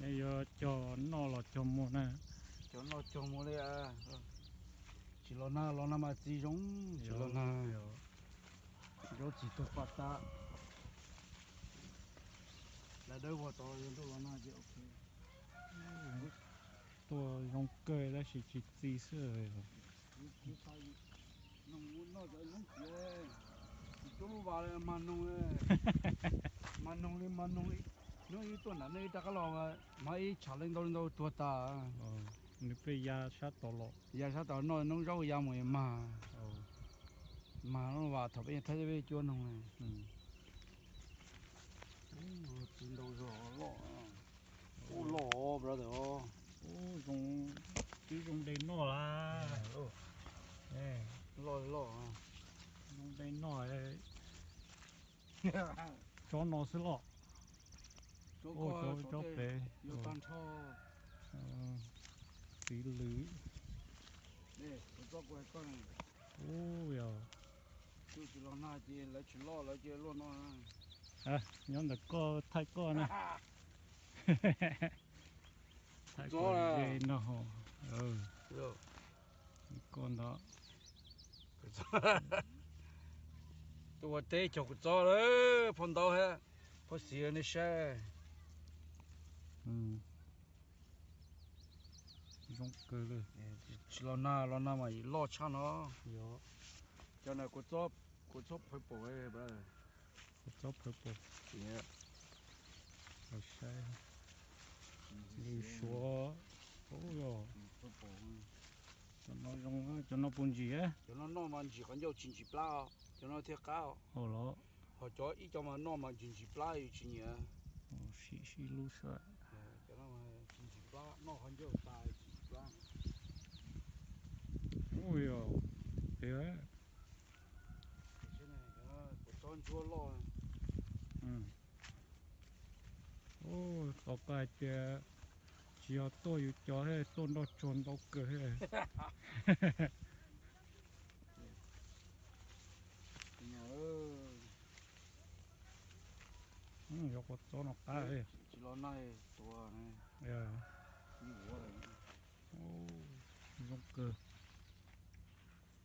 Yuav cog noj los cog muag na? Cog noj cog muag li. Tsis los nag, los nag mas txiv zoo, tsis los nag. Zaub txiv tuag paj tab. Lawv dawb vog tod, yuav ntuj los nag ces ok. Tuaj zoo kawg tab sis tsis txi xwb. Tsis txi, noj cov noob txiv, tsis coob lub vas li, mag noog, mag noog li mag noog li. Hnub ib tuaj nram nej ib rov qab los, mag ib tshav leej ntau leej ntau tuag tas. Nws pheej ya sab tod los, ya sab tod noj noob zaub ya mus mag, mag lub vas thaum peb nyob Thaib peb cuab noog. Txiv ntau zog loj. Ub, loj brother. Ub, zoo, twb zoo de noj lawm. Loj loj. Zoo de noj. Tsob no xwb los? Tsob pem. Txiv lwm. Ub, yog. Tsis los nag ces lawv tsis loj, lawv cia luaj no. Nyob ntawm koj, thaij koj na. Thaij koj ze no. Koj ntawd. Tuaj ua teb cog kuv txob lawm, phau ntau thiab, phau xis nej saib. Zoo kawg li. Tsis los nag, los nag mas loj tshaj no. Cov no kuv txob purple. Kuv txob purple. Los saib. Lws suav. Ub, cov no zoo, cov no puas ntsim? Cov no noj mas ntsim qhov ncauj, tsis ntsim plab. Cov no thiaj qab. Los, ho cov ib co mas noj mas ntsim ntsim plab, yus tsis nyiam. Sim ib lub saib. Cov no tsis ntsim plab, noj qhov ncauj tas tsis ntsim plab. Ub, yog, tiag. Kuv txob ntsuab loj. Tos koj hais tias tsis yog tuaj yus cov, tuaj nroj tsuag ntau kawg. Yog kuv txob no qab. Tsis los nag tuag. Zoo kawg.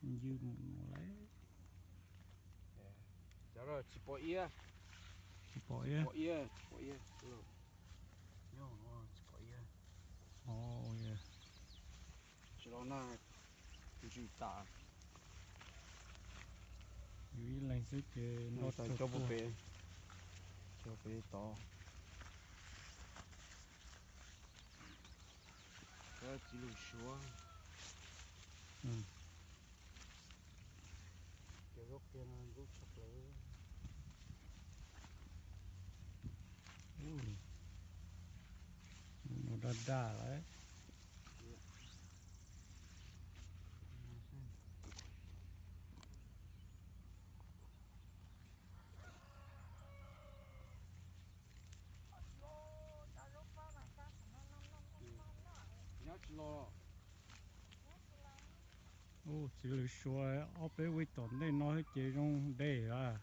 Ncw mus no lawm. Cov no tsis pom iab. Tsis pom iab. Tsis pom iab. Tsis pom iab. Tsis los nag, ntsis tas. Yus ib leeg xwb ces noj tsuag tuag. Cov pem tod. Cov txiv lws suav. Cov zaub qia no ntub tshaj plaws. Mus daj daj lawm. Ub, txiv lws suav, ob peb vij tom ntej no ces zoo de lawm.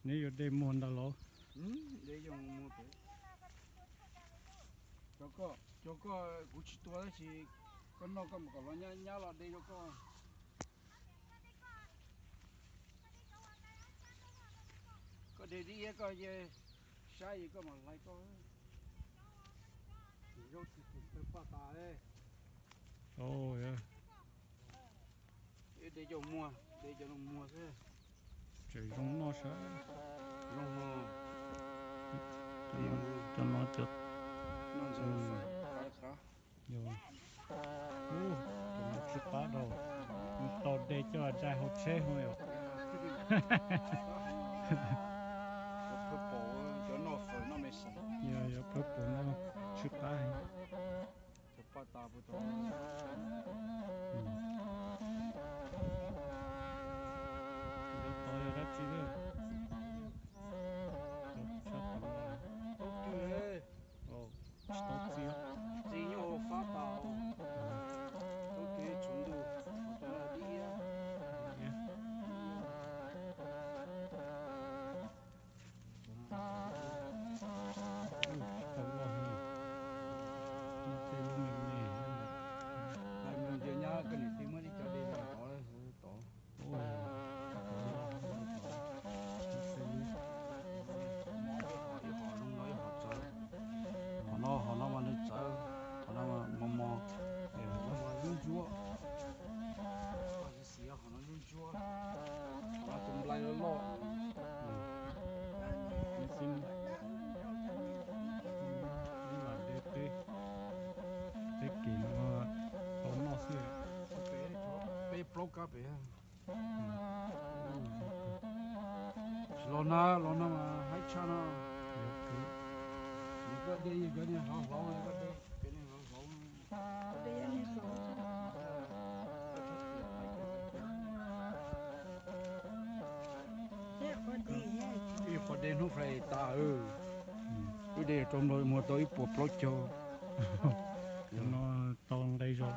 Neb yuav de muag ntag los? Cov koj kuv tsis tua tab sis koj noj koj mam kom los nyab nyab los de rau koj. Koj de dib iab koj saib es koj mam hlais koj. Zaub tsis tus paj tas. De cov muag, de cov muag xwb. Tseem zoo noj sav. Zoo no. Cov no cov, cov no tsw qab rau. Tau de coj dai hauv tsheb hauv yom. Yog, yog pawg pum no tsw qab heev. Cov paj tas puas tau. Cov tod yog dab tsi lawm? Tsis tau txiv, txiv nyuj fab tas. Tau txiv tshuav ntuj, tau dib iab. Tsis tau loj heev. Pem, tsis los na, los no mas haib tshaj no. Nws koj de yog cov niag hlau hlauv, koj de cov niag hlau hlauv. Ib qho de hnub Friday tas, wb de rau nplo muag tau ib puas plaub caug. Cov no tau nqe zog.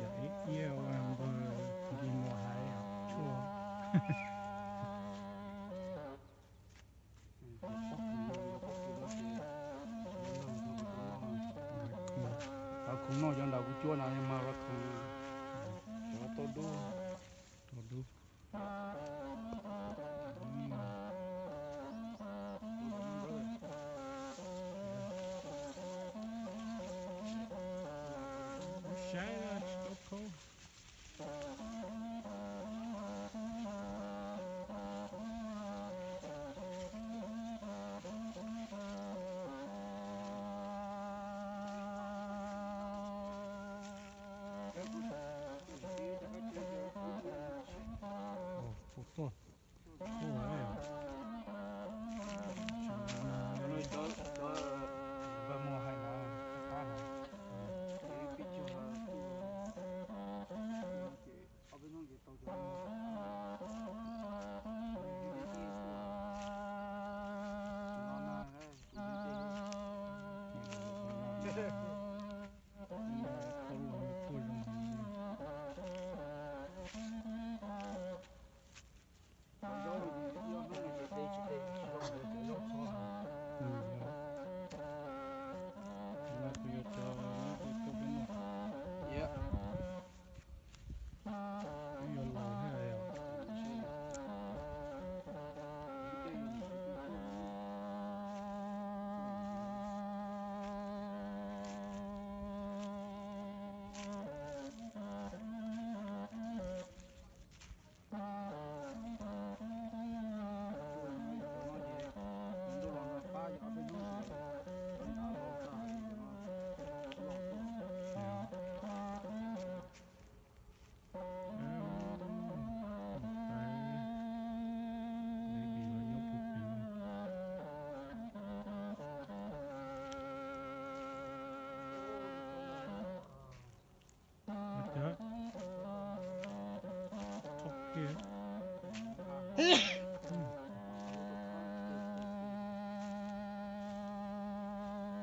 Yog ib iab ua npawg Nkis Muas hais tshuaj. Cov khoom noj cov nram kuv cuab na, yog mas los khoom, cov tau dub. Tau dub. Lub saib tsis tau khaub. Ua, ua tuaj, tuaj. Npawg Muas hais no, qab no. Ob peb hnub ces tau cov no. Cov zaub no ces ib ob hnub no ces de tsis de tsis zoo nkawd cov zaub txhob. Cov no kuj yog cov nyob rau tuaj peb noj. Yog laus thiab os.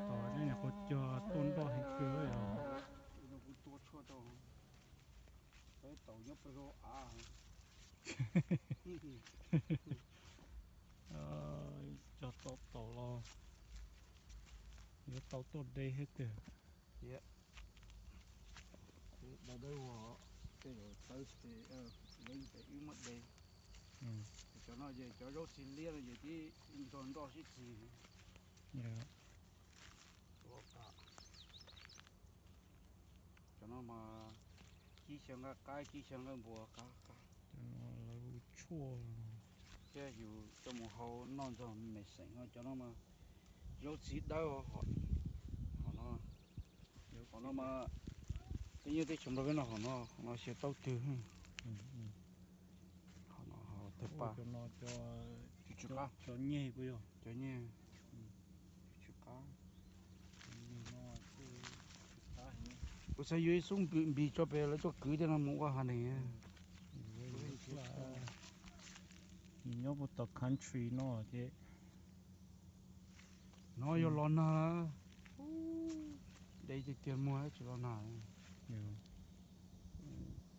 Tom nej nyuam qhuav cog tuaj nroj heev kawg os. Peb taum nyob pem zos av. Cog tau taum los yuav tau tuaj de thiab tiag. Dawb dawb vog, tej zaum tawv ces wb muab de. Cov no ces cov zaub txiv liab no ces tib nrog nroj sib txig. Cov no mas kib xyaw nqaij qaib, kib xyaw nqaij npua qab qab. Cov no lawv hu tshuaj. Thiab yus coj mus hau noj nrog me xeem no, cov no mas zaub txiv dawb hom no. Hom no mas peb nyob teb chaws Nplog peb noj hom no, hom no xyaw taub twg. Hom no tawg paj. Cov nyeg puas yog? Cov nyeg. Kuv xav yuav ib xub npis tso pem lawv tuaj kwv tej no mus ua hav neeg. Nyob puag tom country no ces no yog los nag. De tiag tiag muag tsis los nag.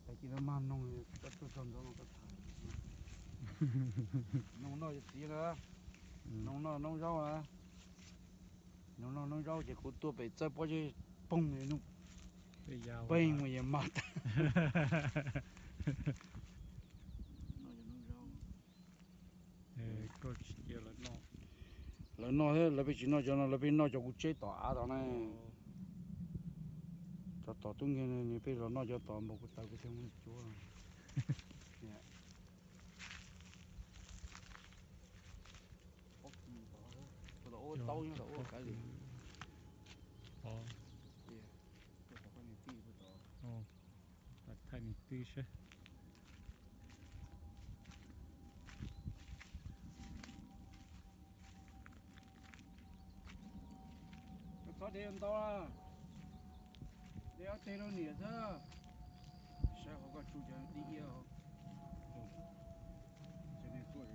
Tais ci no mag noog, koj tuaj txog ntawd no koj tham. Noog noj txiv na, noog noj noob zaub na. Noog noj noob zaub ces kuv tuaj pem txawb pob zeb poog, peb mus yas mas tag. Lawv noj, lawv pheej tsis noj cov no, lawv pheej noj cov kuv tseb tom av tod na. Cov tom tub nkeeg nws pheej los noj cov tod npaum kuv taws kuv thiaj muab cuab. Taub nyob rau ua kav li. Thaij niam tij saib. Txhob de ntau, de ob teg rau niam xwb. Saib qhov koj tsuj cov dib iab, cov niag tuaj.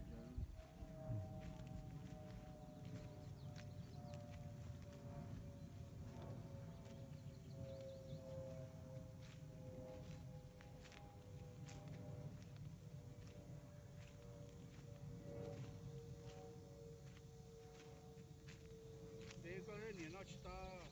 Ces koj niam no tsis tau.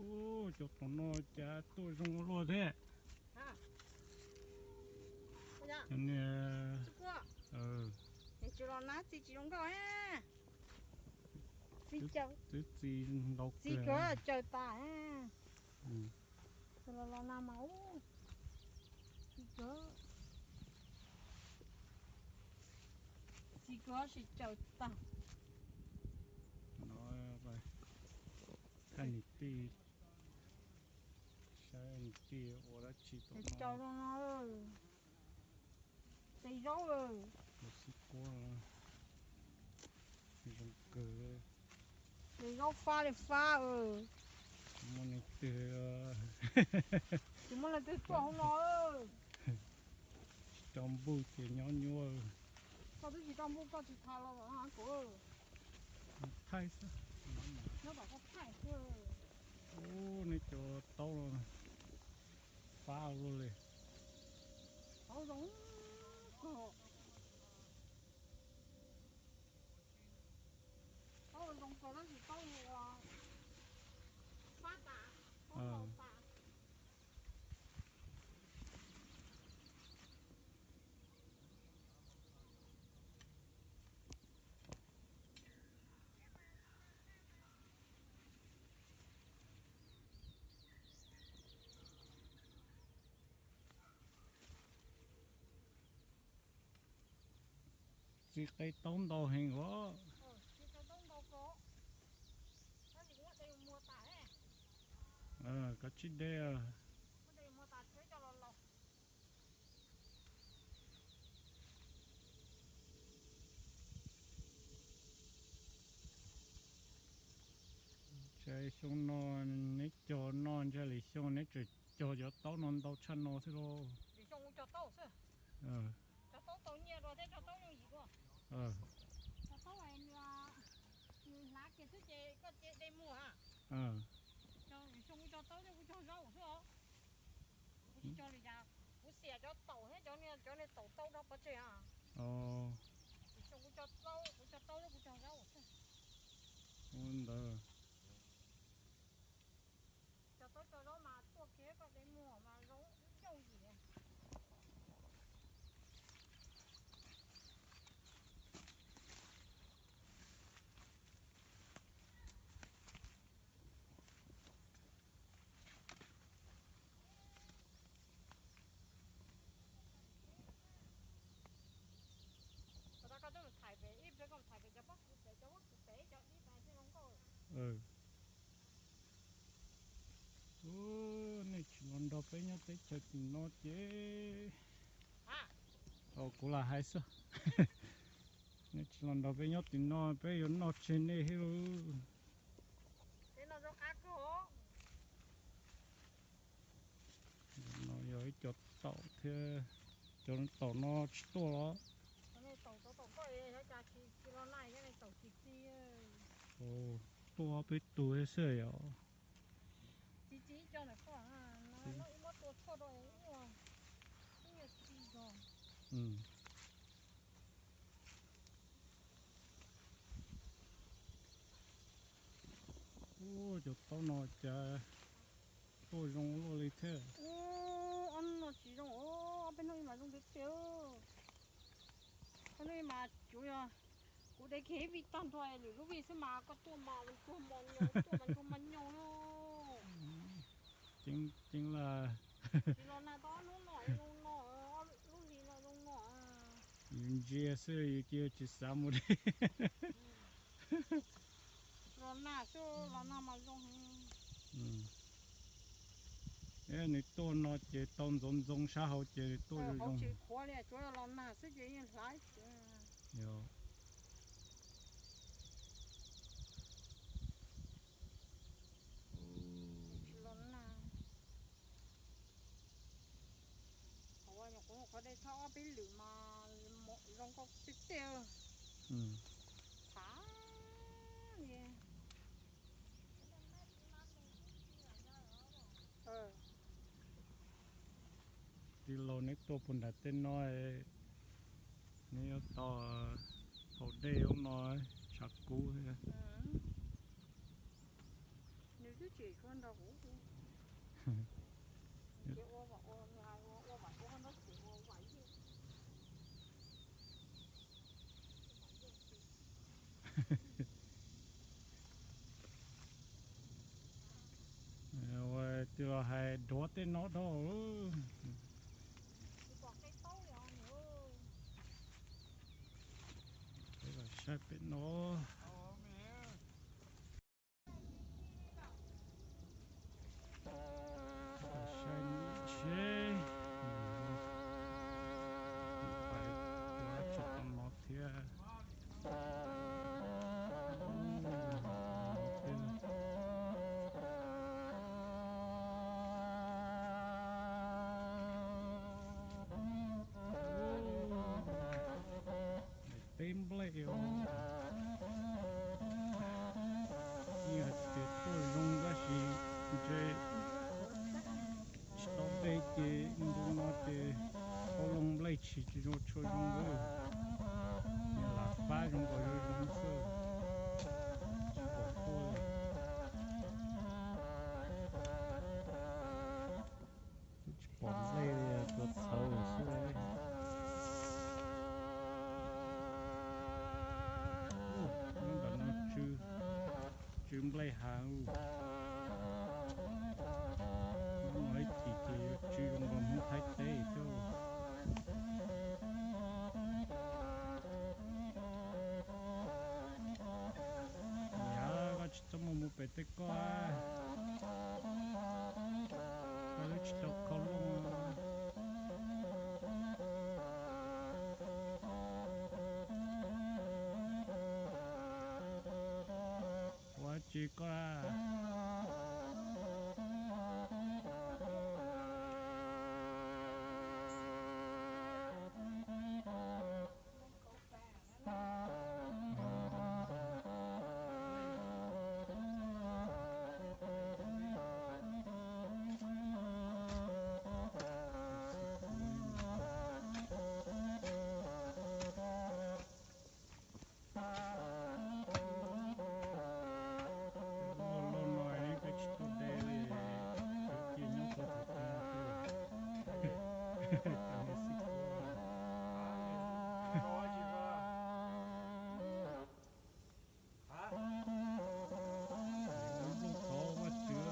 Ua, cov tom no cas tuaj zoo luaj thiab. Cov niag, txiv txiv ntau kawg. Caws tas. Los los na mas, txiv kawg, txiv kawg sis caws tas. No, thaij niam tij, saib niam tij ua dab tsi tom no. Caws no, tes zaub, ua xib kuab zoo kawg. Tes zaub fab li fab. Muaj neeg twg, tsis muaj leej twg tuaj hauv no. Tsis tau npuj ces nyob nyuaj. Koj twb tsis tau npuj koj tsis tham los kuv thaij xwb. Nyob tom koj thaij xwb. Ub, nej cov taub no fab luaj li. Taub zoo kawg. Taub zoo kawg tab sis taub ua fab tas, taub laus tas. Txiv qe taub ntau heev os. Kav tsij de. Ntshe xyoo no neb cog noj, ntshe lwm xyoo neb tseem cog cov taub no ntau tshaj no xwb lauj. Kuv tsis cog li cas, kuv xiam cov taum thiab cov niag taum tau rau pov tseg. Kuv cog taub, kuv cog taub thiab kuv cog zaub xwb. Ua ntawd. Cog taub cog zaub mas tuaj kiag koj de muag mas zoo ib yooj yim. Koj twb mus thaiv pem ib pliag, koj mus thaiv pem cov pob kws pem, cov pob kws pem cov ib pes thiaj zoo nkauj. Nej tsis los nrog peb nyob teb chaws tim no ces, kuv lam hais xwb. Nej tsis los nrog peb nyob tim no peb yuav noj tseg nej thiab lauj. No yog ib co taum thiab, cov taum no tsis tuaj los? Tuaj peb tug xwb yom. Ua, cov taub no cas tuaj zoo luaj li thiab. Ob hnub no tsis zoo, ob peb hnub ib mas zoo tiag tiag. Ob hnub ib mas tsuav yog Kuv de kiag ib vij tag nrho lwm lub vij xwb mas koj tuaj mas tuag mos nyoos, tuaj mas nrog mas nyoos no. Ceeb, ceeb lawm. Tsis los nag tau ob hnub no zoo no, lub hli no zoo no. Yus ntsia xwb yus cia tsis xav mus li. Los nag xwb, los nag mas zoo. Nws tuaj no ces tau ntxoov ntxoo sab hauv ces tuaj zoo zoo. Tsis qhuav li, tsuav los nag xwb ces yeej hlav. Yog. Tsis los nag. Qhov nyuam qhuav qhov dej tshaj ob peb lwm mas zoo nkauj tiag tiag. Thav li. Tij laug neb tuaj puag nram tej no, neb yuav tau haus dej ub no tshav kub thiab. Nws twb tsis tshua nrog kuv. Ua tij laug hais duav tej no dhau. Peb los saib pem no. Saib seb pais ua tsis tau no thiab. Teb nplej os. Yeej hais tias tuaj zoo tab sis ntshe tsis tau de ces ntu no ces qhov loo nplej tsis tsis zoo tshua zoo lawm. Nws lam fab zoo nkaus zoo zoo xwb. Tsis pom tuaj li. Twb tsis pom nplej li, tuaj txhawv xwb. Lub ntawm no tsw, tsw nplej hav. Hnub no ib chim ces yuav tsw zoo nkaus Hmoob Thaib teb xwb. Niam, koj tsis txhob mus mus pem tej koj, koj twb tsis tau kho looj. Ua tsi koj? Loj loj no peb tsis tuaj de li, cia nyob tau tus tag no xwb. Cov niag xib kuab. Nplooj tod vaj tswv.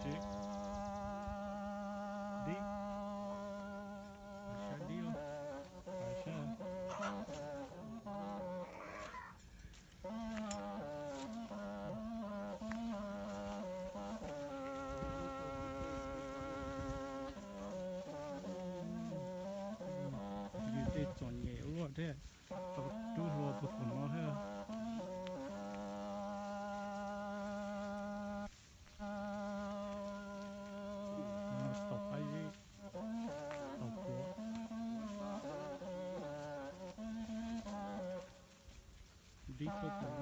Tsev. Dib. Saib dib los. Saib. Yus tej txom nyem ua luaj thiab, tau rub hlua puag tom no thiab. Tau qab zib, tau kuav. Dib tuaj tau.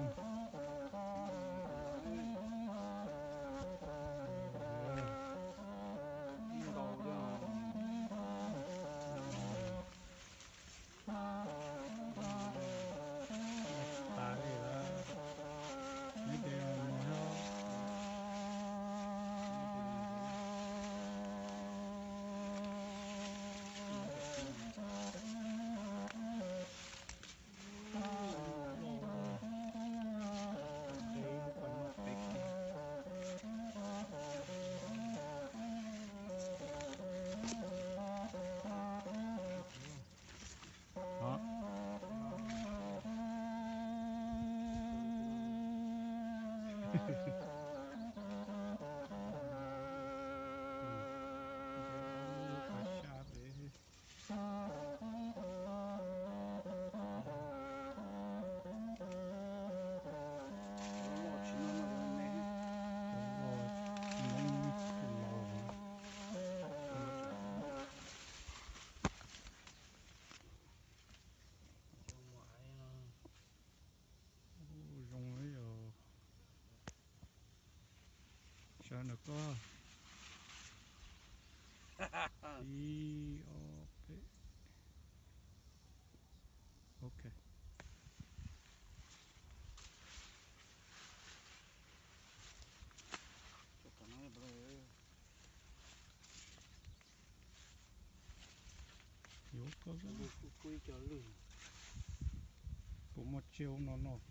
Zoo li os. Sawv ntawm koj. Ib, ob, peb. Ok. Yuav koj, puas muaj tsiaj ub no noj?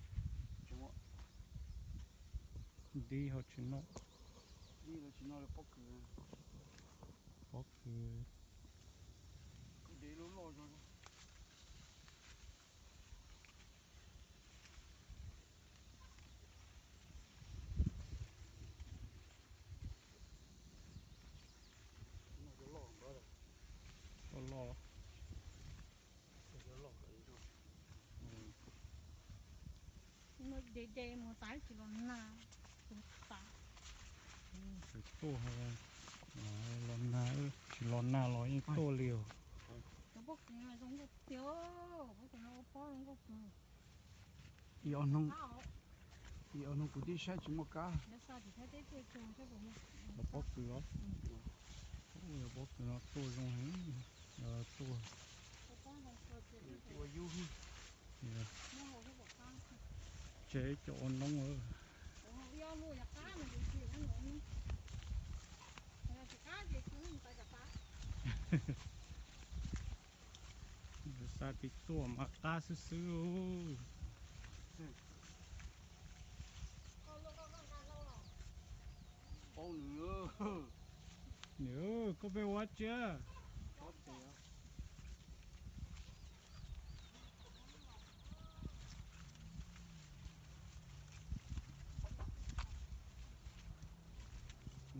Dib ho tsis noj. Pob kws. Loj loj. Mus de de mus tas tsis los nag, tus tas. Tsis tuaj, los nag, tsis los nag los yeej tuaj li os. Cov pob kws no zoo nkauj tiag, pob kws no ua pob zoo nkauj kawg. Ib ob hnub, ib ob hnub kuv twb saib tsis muaj kab. Cov pob kws os. Cov pob kws no tuaj zoo heev, tuaj. Ua yub. Tseg cov ua noob. Xa tiv tuaj mas qab xwb xwb. Niam, koj pheej ua dab tsi?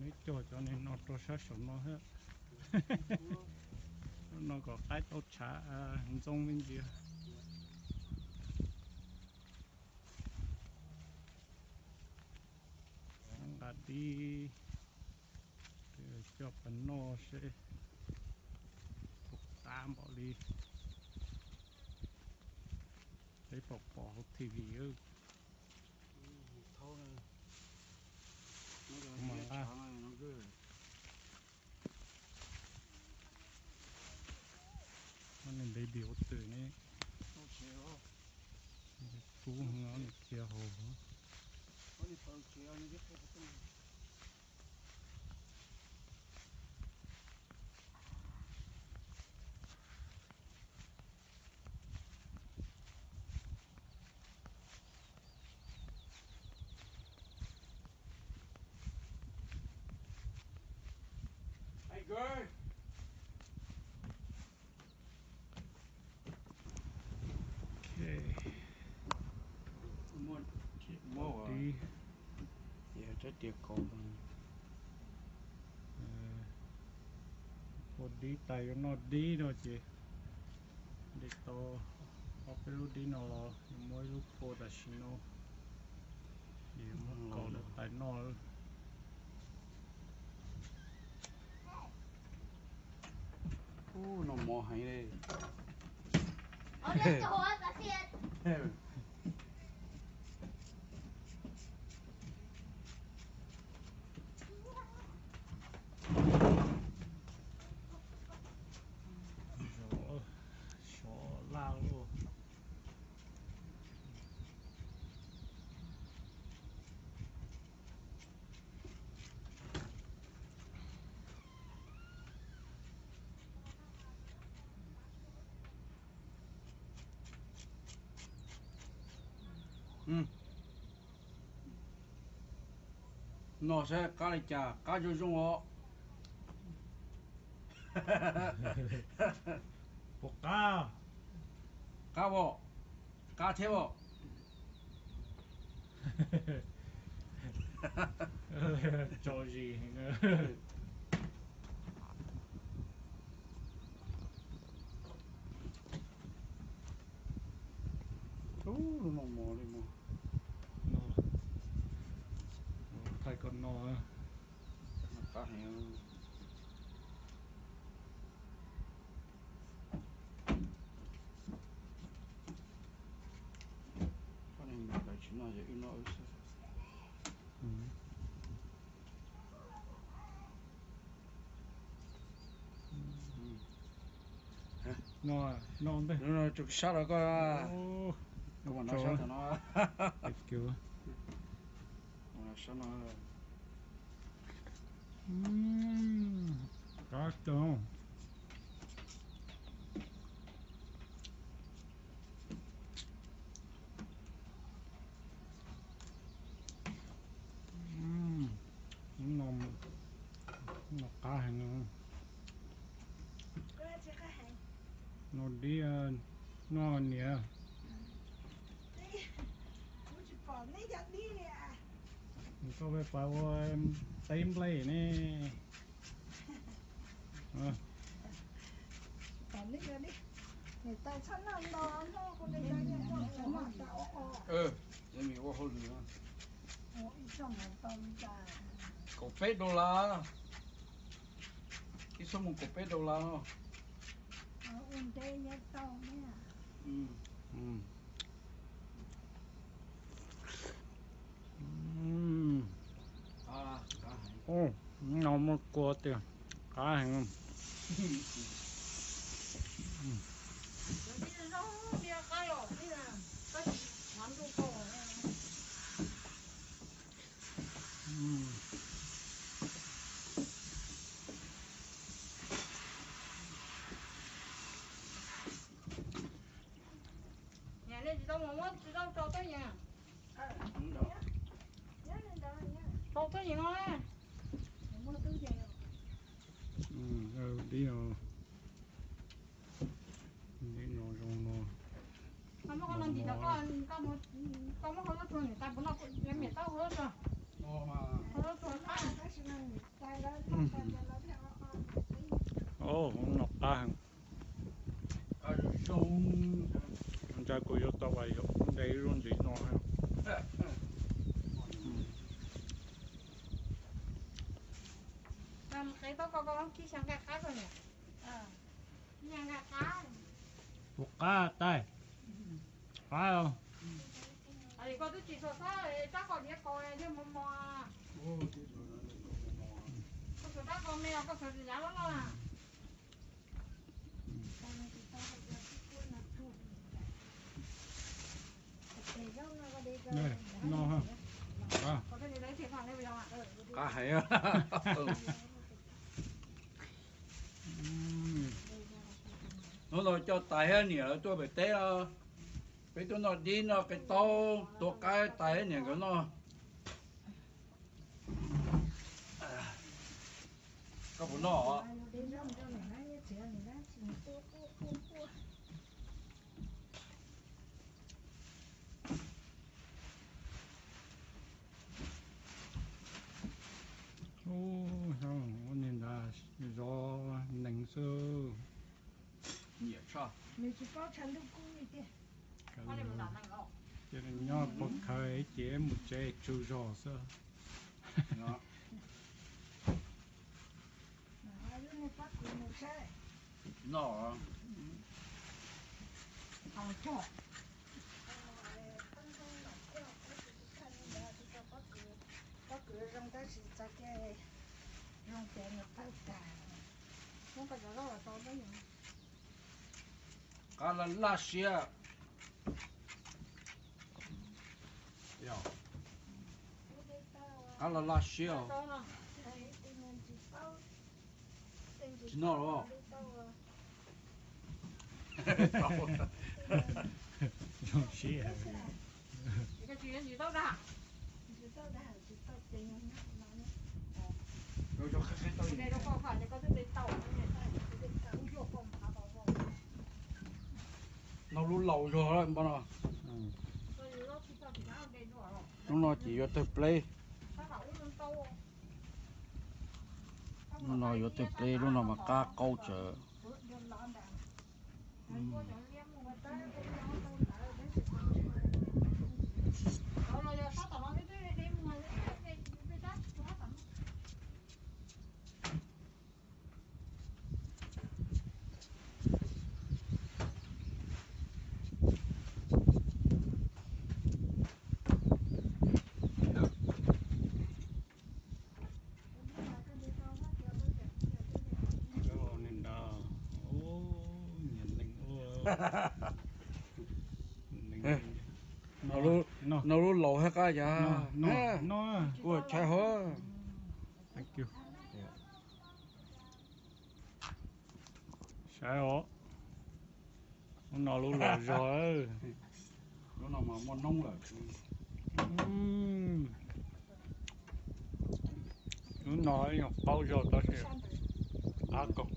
Neb cog cov no rau sab saum no thiab. No kom qaib tau tshav ntxoo me ntsis. Nqa dib coj pas noj seb puas qab npaum li peb pom pom hauv T V. Mas nqa, neb baby ua twm ne. Kub nws khiav hauv. Dib, yog tsob tias kaus, ua dib tas yuav noj dib no ces de tau ob peb lub dib no los yuav muab ib lub phua tam sim no, ces yuav muab kaus rau tais noj. Ub, noj mov heev li. Sov laj luj. Noj saib qab li cas, qab zoo zoo os. Puas qab? Qab os, qab thiab os. Tso zis heev. Ub, lub no mos li mos. No, thaij koj no. Qab heev. Koj neeg Meskas tsis noj ces wb noj wb xwb. No, no ntej. Tso sab rau koj. Sab no. Sab no. Qab kawg. No, no qab heev. No dib, no niam. Koj pab ua teb nplej ne. Kaum peb dollar. Ib xuab moos kaum peb dollar no. No muaj kua tiag, qab heev. Tsis tau mus muab tsis tau tau tuaj yeem. Tau tuaj yeem no. Dib no, dib no zoo no. Koj muab qhov no ntim rau koj, koj muab hau lub tsua niam tais puas noj, niam tau hau lub tsua. Hau lub tsua qab. Ub, no qab heev. Ntshai kuv yuav tau vas yog nqe ib lub ntxiv no. Qhib tau koj koj kib xyaw nqaij qab koj niam. Tus qab tais. Qab. Koj twb tsis txog sab rab qau diav kaus thiaj mos mos. Koj txhua rab qau me os, koj txhua yav loj loj na. No, qab heev. Hnub no coj tais thiab niam lawv tuaj pem teb os. Peb tuaj noj dib noj qe taub tua qaib tais thiab niam nkawd noj. Koj puas noj os? Ub, niag ntawd zov nees xwb. Nyiam tshaj. Nws tsis paub tshav ntuj kub li tiag. Ces nyob pov khawv ces mus tsev tsaug zog xwb. Noj. Pob kws zoo tab sis txog kiag zoo ces nws tawg tag. Qab laj laj siab. Qab laj laj siab os. Tsis noj los? Zoo siab. Noj lub laus zog lawm npab no. Lub no ces yuav tawg pleb. Lub no yuav tej pleb, lub no mas qab qaub tsawv. Nws nrad, nyiam neeg ua. Noj lub laus thiab qab yas. Kuv tshais hov. Saib os, lub no lub laus zog. Lub no mas muaj noob lawm. Lub no yog qaub zog tab sis qab kawg.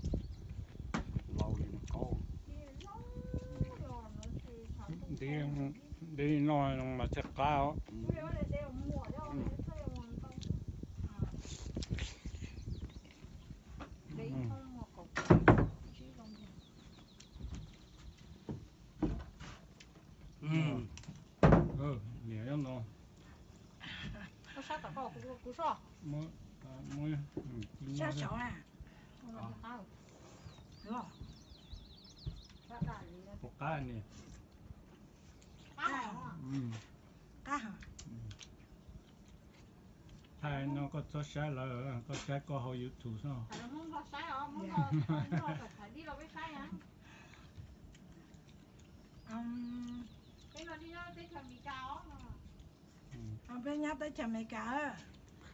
Ntiv no mas thiaj qab os. Niam no. Sab saud na. Puas qab ni? Qab. Thaij no koj txhob saib lawv, koj saib koj hauv YouTube xwb. Peb nyob teb chaws Amelikas, peb nyob teb chaws Amelikas,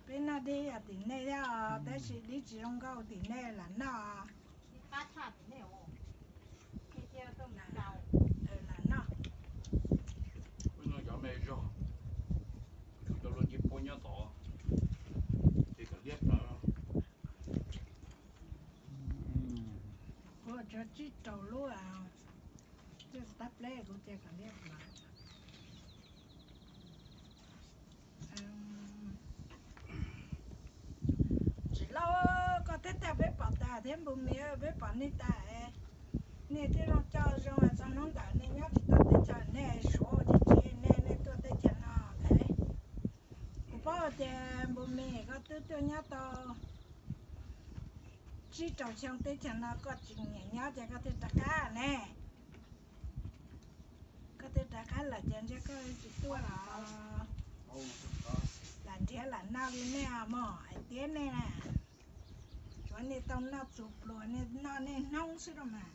peb noj dib yam tim nej thiab os, tab sis dib tsis zoo nkauj tim nej lam noj. Lam noj. Peb noj cov me zog, kuv cov luag ncej puab nyob tod, ces kom liab plawv. Kuv tsuas tsib rau lub, twb tab pleb kuv ces kom liab plawv. Tsis lauj, koj thiab tag peb pom tas thiab npus mis peb pom nej tas, nej twb zoo coj zoo txog hnub ntawd nej nyob tsis tau teb chaws nej suav ua tsis tsis nej nej tuaj teb chaws no es kuv paub tias npus mis koj twb tuaj nyob tau tsib rau xyoo teb chaws no koj tsis nyiam nyob ces koj thiaj rov qab ne. Koj twb rov qab lawm ces ntshe koj tsis tuaj los lam nrhiav lam noj li nej mog hais tias nej na. Tsuav nej tau noj txuas pluas nej noj nej hnub xwb rau mas.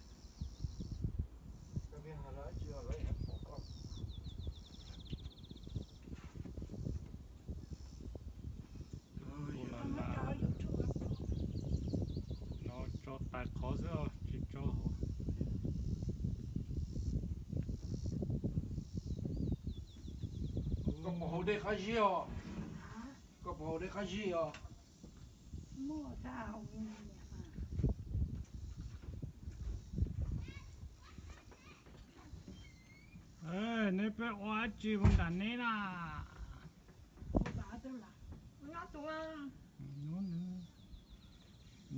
No tso tais qhov xwb tsis tso hauv. Koj puas haus dej qab zib os? Koj puas haus dej qab zib os? Neb peb ua dab tsi mus nram neb na?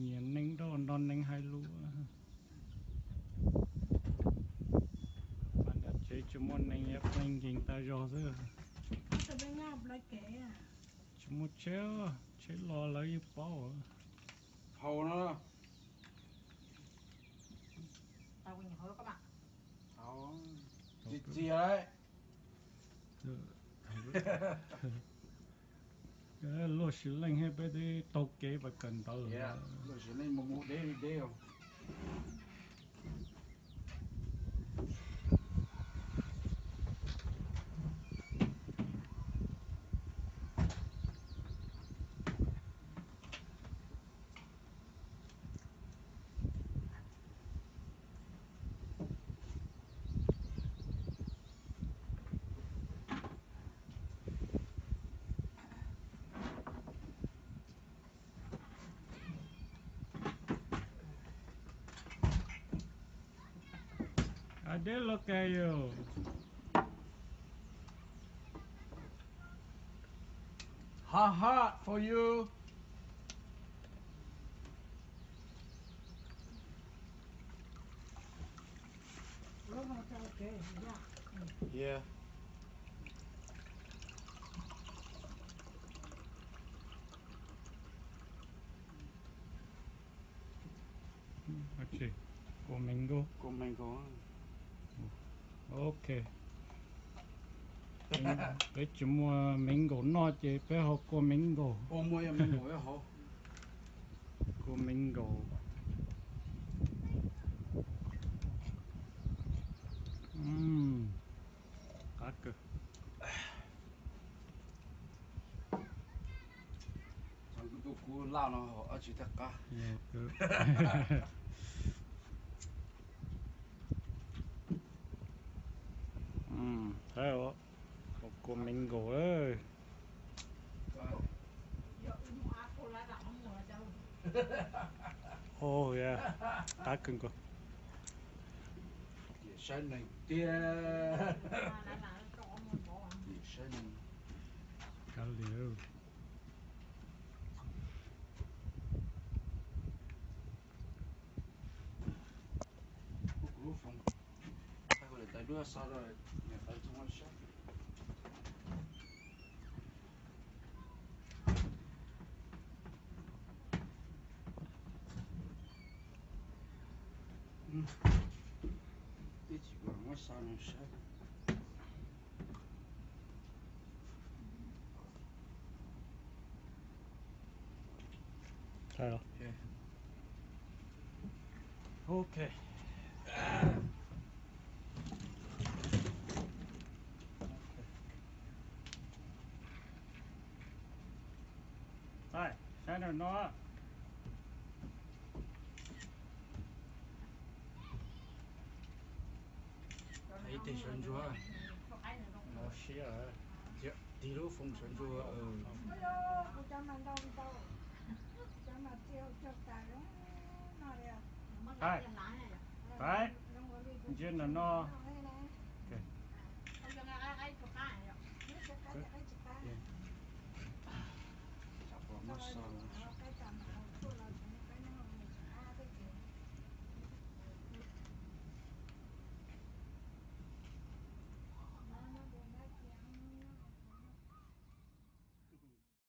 Nyiam neeg rau nrog neeg hais lus. Pas nram tsev tsis muaj neeg, pleev nkees tas zog xwb. Tsis muaj tsheb, tsheb los lawv yeej paub. Haus no. Txias txias. Luaj sis leej thiab peb twb taug kev pas kawm ntawv. Luaj sis leej mus mus deb li deb. I did look at you. Hot, hot for you. Yeah. Kua mango. Kua mango. Ok. Peb tsis muaj mango noj ces peb haus kua mango. Kua mango. Qab kawg. Tus kub laj no haus dab tsi thiaj qab. Haus kua mango. Qab kawg nkaus. Saib neeg tiag. Saib neeg. Kav liam. Kuv lub foos, kuv lawv tais duab xo rau niam tais txhob muab saib. Twb tsis muab xo rau saib. Ok. Saib, saib no no. Ib teg sawv ntsuag. Mob siab. Tig lub foos sawv ntsuag. Ntsia no no.